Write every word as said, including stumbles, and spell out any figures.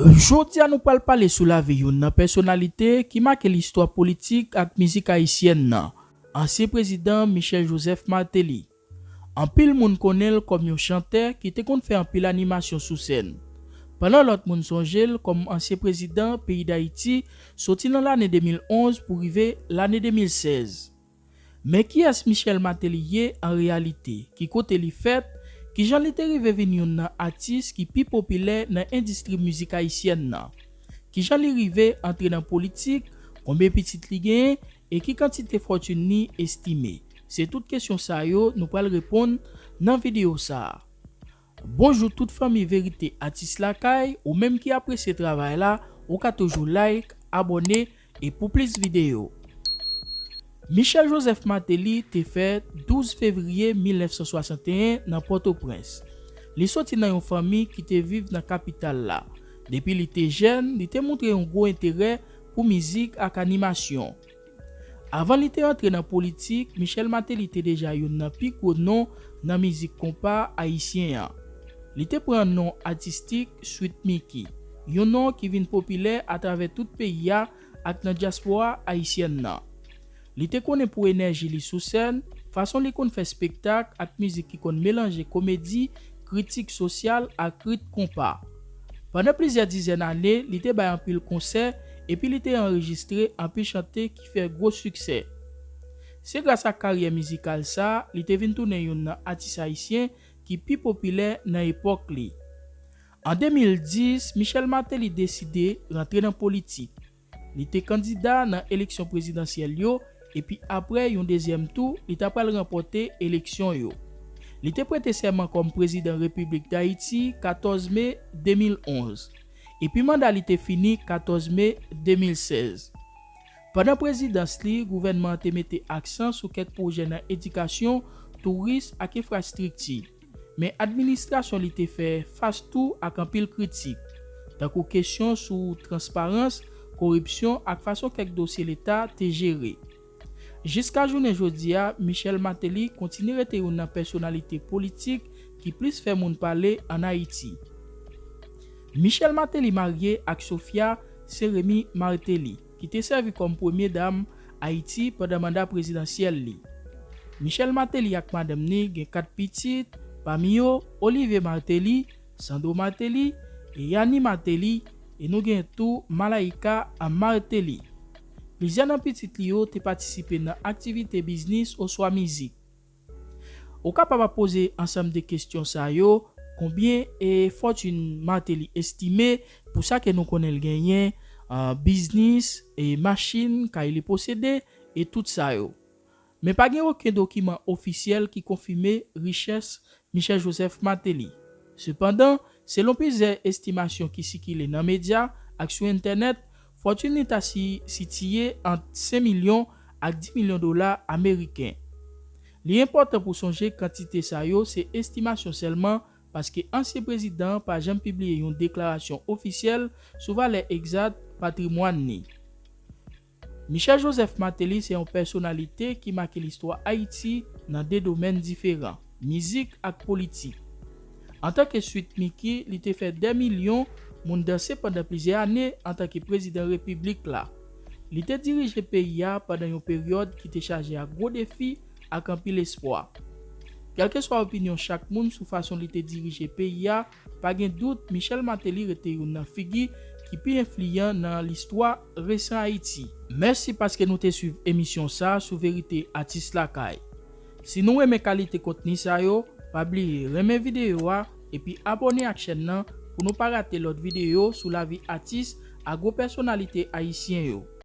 Jodi a nou pral pale sou lavi youn nan pèsonalite ki make listwa politik ak mizik ayisyèn nan, ansyen prezidan Michel Joseph Martelly. Anpil moun konnen l kòm yon chantè ki te konn fè anpil animasyon sou sèn. Pandan lòt moun sonje l kòm ansyen prezidan peyi Dayiti soti nan lane de mil onz pou rive lane de mil sèz. Men kiyès Michel Martelly ye an reyalite? Ki kote li fèt? Kijan li te rive vin youn nan atis ki pi popilè nan endistri mizik ayisyèn nan? Kijan li rive antre nan politik? Konbyen pitit li genyen? E ki kantite fòtin li estime? Se tout kesyon sa yo nou pral reponn nan videyo sa a. Bonjou tout fanmi Verite Atis Lakay, ou menm ki apresye travay la, ou ka toujou like, abòne, e pou plis videyo. Michel Joseph Martelly te fèt douz fevriye mil nèf san swasanteyen nan Pòtoprens. Li soti nan yon fanmi ki te viv nan kapital la. Depi li te jèn, li te montre yon gwo enterè pou mizik ak animasyon. Avan li te antre nan politik, Michel Martelly te deja youn nan pi gwo non nan mizik konpa ayisyen an. Li te pran non atistik Sweet Micky, yon non ki vin popilè atravè tout peyi a ak nan dyaspora ayisyèn nan. Li te konnen pou enèji li sou sèn, fason li konn fè spektak ak mizik ki konn melanje komedi, kritik sosyal ak rit konpa. Pandan plizyè dizèn ane, li te bay anpil konsè epi li te anrejistre anpil chante ki fè gwo siksè. Se gras ak karyè mizikal sa a, li te vin tounen youn nan atis ayisyen ki pi popilè nan epòk li. An de mil dis, Michel Martelly deside rantre nan politik. Li te kandida nan eleksyon prezidansyèl yo, epi apre yon dezyèm tou, li ta pral ranpòte eleksyon yo. Li te prete sèman kòm prezidan Repiblik Dayiti katòz me de mil onz, epi manda li te fini katòz me de mil sèz. Pandan prezidans li, gouvènman an te mete aksan sou kèk pwojè nan edikasyon, touris ak enfrastrikti. Men administrasyon li te fè fas tou ak anpil kritik, tankou kesyon sou transparans, koripsyon ak fason kèk dosye leta te jere. Jiska jounen jodi a, Michel Martelly kontinye rete youn nan pèsonalite politik ki plis fè moun pale ann Ayiti. Michel Martelly marye ak Sophia Seremi Martelly, ki te sèvi kòm premye dam Ayiti pandan manda prezidansyèl li. Michel Martelly ak madanm ni gen kat pitit, pami yo Olivier Martelly, Sandro Martelly e Yanni Martelly, e nou gen tou Malaïka Martelly. Plizyè nan pitit li yo te patisipe nan aktivite biznis oswa mizik. Ou kapab ap poze ansanm de kesyon sa yo, konbyen e fòtin Martelly estime pou sa ke nou konnen l genyen, ah, biznis, e machin, kay li posede, e tout sa yo. Men pa gen okenn dokiman ofisyèl ki konfime richès Michel Joseph Martelly. Sepandan, selon plizyè estimasyon ki sikile nan medya ak sou entènèt, fòtin li ta si, sitiye ant senk milyon ak dis milyon dola ameriken. Li enpòtan pou sonje kantite sa yo se estimasyon sèlman, paske ansyen prezidan an pa janm pibliye yon deklarasyon ofisyèl sou valè egzat patrimwàn ni. Michel Joseph Martelly se yon pèsonalite ki make listwa Ayiti nan de domèn diferan, mizik ak politik. Antanke Sweet Micky, li te fè dè milyon moun danse pandan plizyè ane antanke prezidan repiblik la. Li te dirije peyi a pandan yon peryòd ki te chaje ak gwo defi ak anpil espwa. Kèlkeswa opinyon chak moun sou fason li te dirije peyi a, pa gen dout Michel Martelly rete youn nan figi ki pi enfliyan nan listwa resan Ayiti. Mèsi paske nou te swiv emisyon sa a sou Verite Atis Lakay. Si nou renmen kalite kontni sa yo, pa bliye renmen videyo a epi abòne ak chèn nan pou nou pa rate lòt videyo sou lavi atis ak gwo pèsonalite ayisyen yo.